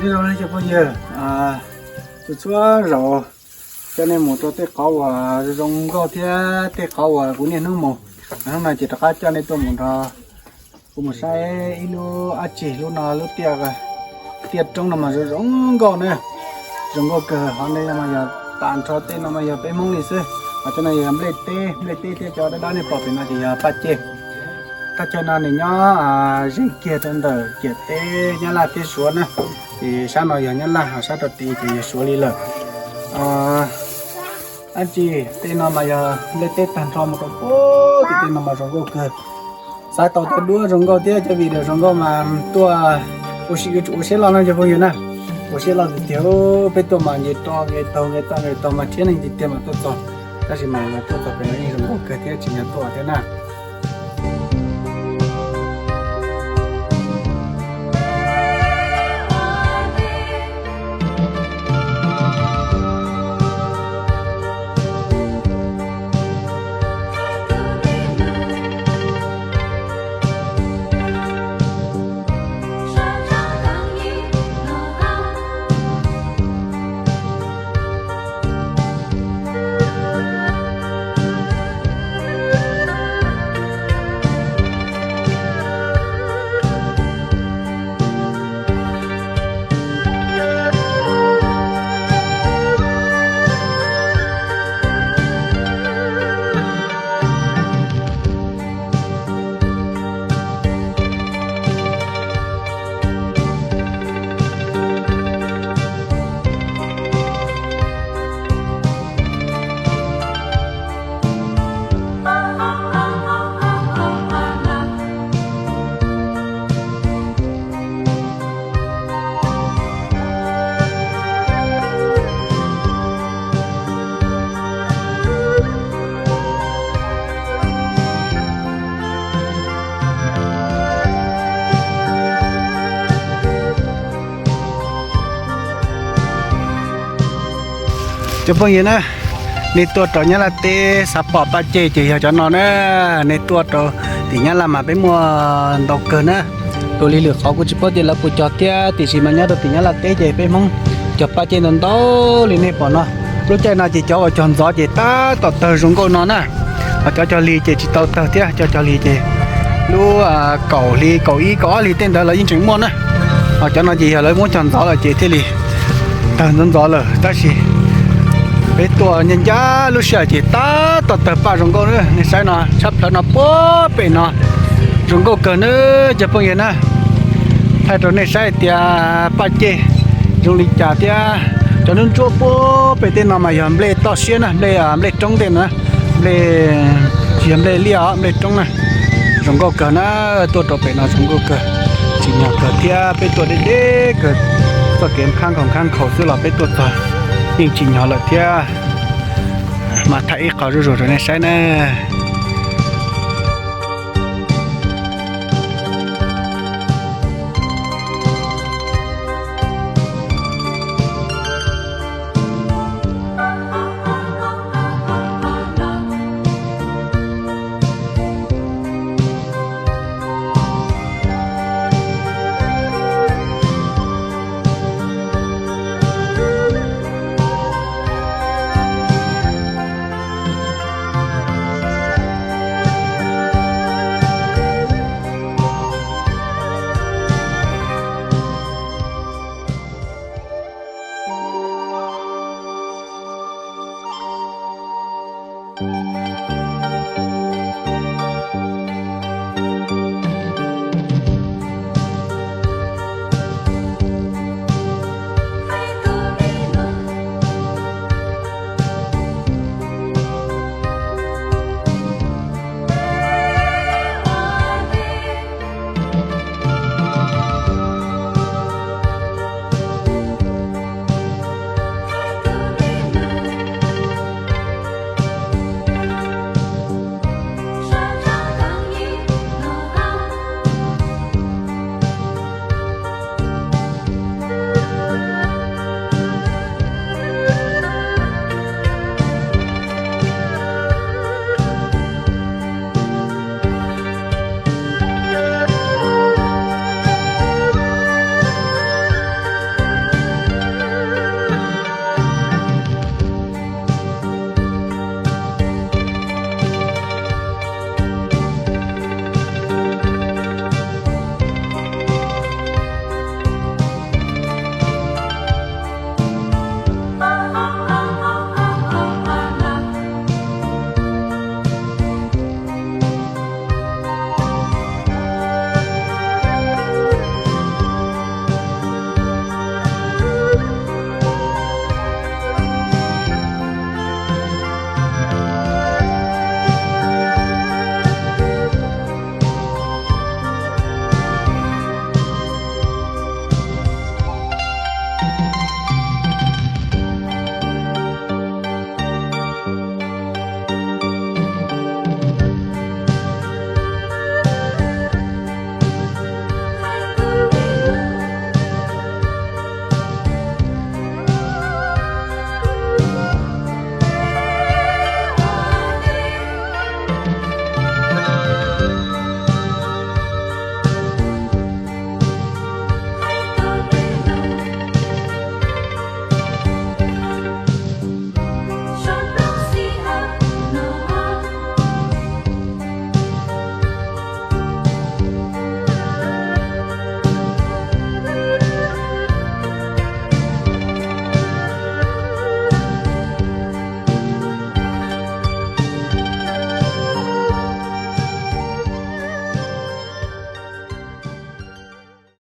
Nyob zoo cov phooj ywg, txhua txhua zaus coj nej mus rau tej qhov uas zoo nkauj thiab tej qhov uas kuv niaj hnub mus. Hnub no ces rov qab coj nej tuaj mus nrog kuv mus saib ib lub dab tsi, lub no lub tiaj, tiaj roob no mas zoo zoo nkauj na, zoo nkauj kawg. Qhov no mas yog tag nrho tej no mas yog peb Hmoob li xwb. Ho cov no yog nplej teb, nplej teb thiab cov dab dab nej pom pem no ces yog paj ceg. Thaj chaw no nws nyob ze kiag rau ntawm ciam teb Nyab Laj thiab Suav na, ces sab no yog Nyab Laj, ho sab rau tid ces yog Suav li lawm. Dab tsi, tej no mas yog nplej teb tag nrho mus rau pem tim tej no mas zoo nkauj kawg. Xav tau cov duab zoo nkauj thiab cov video zoo nkauj mas tuaj ua si, ua siab loj no cov phooj ywg na. Ua siab loj tiag tiag, peb tuaj mas nce rau nqe taug nqe toj nqe taug mas rhiab neeg tiag tiag mas tuaj txog. Tab sis mas tuaj txog pem no yeej zoo nkauj kawg thiab tsim nyog tuaj thiab na. Cov phooj ywg na, nej tuaj rau Nyab Laj teb xav pom paj ceg ces yog cov no na. Nej tuaj rau tim Nyab Laj mas peb muaj ntau kawg na. Tus li lwm qhov kuv tsis paub tias lawv puas cog thiab, tiam sis mas nyob rau tim Nyab Laj teb ces peb Hmoob cog paj ceg ntau ntau li nej pom no. Lub caij no ces cov uas cog ntxov ces tab tom tawg zoo nkauj no na. Ho cov cog lig ces tsis tau tawg thiab, cov cog lig ces lub kaum hli, kaum ib, kaum ob hli tej ntawd los yeej tseem muaj na. Ho cov no ces yog lawv muab cog ntxov lawm ces thiaj li tawg ntxov ntxov lawm. Tab sis peb tuaj ncaj ncaj lub sij hawm ces tab tom tawg paj zoo nkauj na. Nej saib no, tshab plhawv no puag pem no zoo nkauj kawg na cov phooj ywg na. Thaij rau nej saib tias paj ceg zoo li cas thiab. Cov ntsuab ntsuab puag pem tej no mas yog nplej toj siab na, nplej, nplej roob tej no, nplej, tsis yog nplej liaj os, nplej roob na. Zoo nkauj kawg na, tuaj rau pem no zoo nkauj kawg, tsim nyog kawg thiab. Peb tuaj deb deb kawg, txoj kev khab nkhaus khab nkhaus xwb los peb tuaj txog yeej tsim nyog lawm thiab. Mas thaij ib qho zuj zus rau nej saib na.